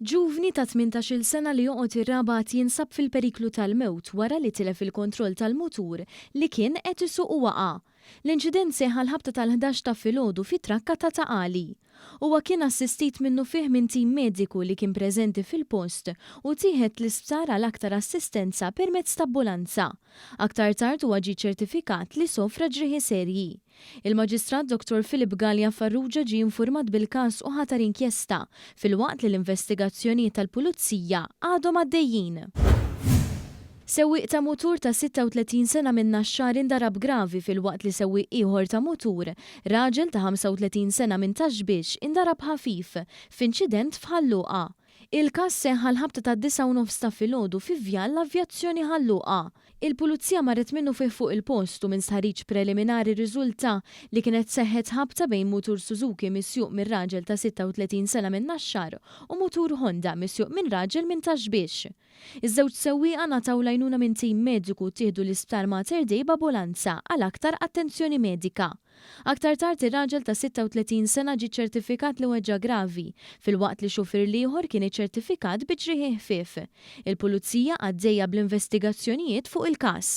Ġuvni ta' 18-il sena li joqgħod ir-Rabat jinsab fil-periklu tal-mewt wara li tilef il-kontroll tal-mutur li kien qed isuq u waqa'. L-inċident seħħ għall-ħabta tal-11 ta' filgħodu fi trakka ta' Ta' Qali. Huwa kien assistit minnufih minn tim mediku li kien preżenti fil-post u ttieħed l-isptar għal aktar assistenza permezz t'abbulanza. Aktar tard huwa ġie ċertifikat li sofra ġrieħi serji. Il-Maġistrat Dottor Philip Galea Farrugia ġie infurmat bil-każ u ħatar inkjesta, filwaqt li l-investigazzjonijiet tal-Pulizija għadhom għaddejjin. Sewwieq ta' mutur ta' 36 sena minn Naxxar indarab gravi filwaqt li sewwieq ieħor ta' mutur, raġel ta' 35 sena minn Ta' Xbiex indarab ħafif f'inċident f'Ħal Luqa. Il-każ seħħ għall-ħabta tad-disgħa u nofs ta' filgħodu fi Vjal l-Avjazzjoni Ħal Luqa. Il-Pulizija marret minnufih fuq il-post u minn stħarriġ preliminari rriżulta li kienet seħħet ħabta bejn mutur Suzuki misjuq minn raġel ta' 36 sena minn Naxxar u mutur Honda misjuq minn raġel minn Ta' Xbiex. Iż-żewġ sewwieqa ngħataw l-għajnuna minn tim mediku u ttieħdu l-Isptar Mater Dei b'abulanza għal aktar attenzjoni medika. Aktar tard ir-raġel ta' 36 sena ġie ċċertifikat li weġġa' gravi, filwaqt li xufier l-ieħor kien iċċertifikat bi ġrieħi ħfief. Il-Pulizija għaddejja bl-investigazzjonijiet fuq il-każ.